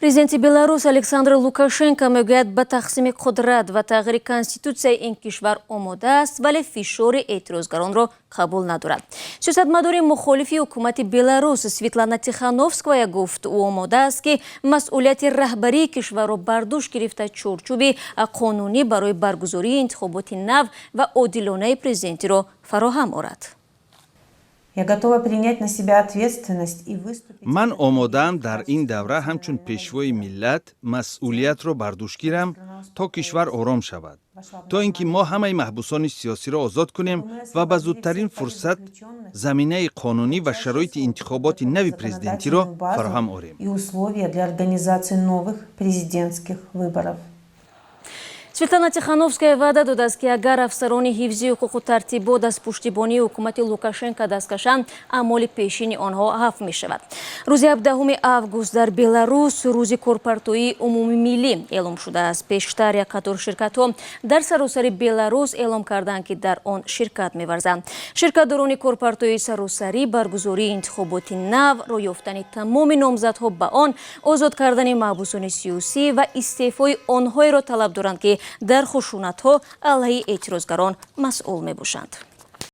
Президенти Беларус Александр Лукашенко мегӯяд, ба тақсими қудрат ва тағйири конститутсияи ин кишвар омода аст, вале фишори эътирозгаронро қабул надорад. Сиёсатмадори мухолифи ҳукумати Беларус Светлана Тихановская гуфт, ӯ омода аст, ки масъулияти раҳбарии кишварро бар дӯш гирифта, чорчӯби қонунӣ барои баргузории интихоботи нав ва одилонаи президентиро фароҳам орад. Я готова принять на себя ответственность и выступить. Ман омодаам дар ин давра ҳамчун пешвои миллат масъулиятро бар дӯш гирам, то кишвар ором шавад, то ин ки мо ҳамаи маҳбусони сиёсиро озод кунем ва ба зудтарин фурсат заминаи қонунӣ ва шароити интихоботи нави президентиро фароҳам орем. И условия для организации новых президентских выборов. Светлана Тихановская ваъда додааст, ки агар афсарони ҳифзи ҳуқуқу тартибот аз пуштибонии ҳукумати Лукашенко даст кашанд, аъмоли пешини онҳо афв мешавад. Рӯзи 17 август дар Беларус рӯзи корпартоии умумимиллӣ эълом шудааст. Пештар як қатор ширкатҳо дар саросари Беларус эълом карданд, ки дар он ширкат меварзанд. Ширкатдорони корпартоии саросарӣ баргузории интихоботи нав, роҳ ёфтани тамоми номзадҳо ба он, озод кардани маҳбусони сиёсӣ ва истеъфои онҳоеро талаб доранд, ки дар хушунатҳо алайҳи эътирозгарон масъул мебошанд.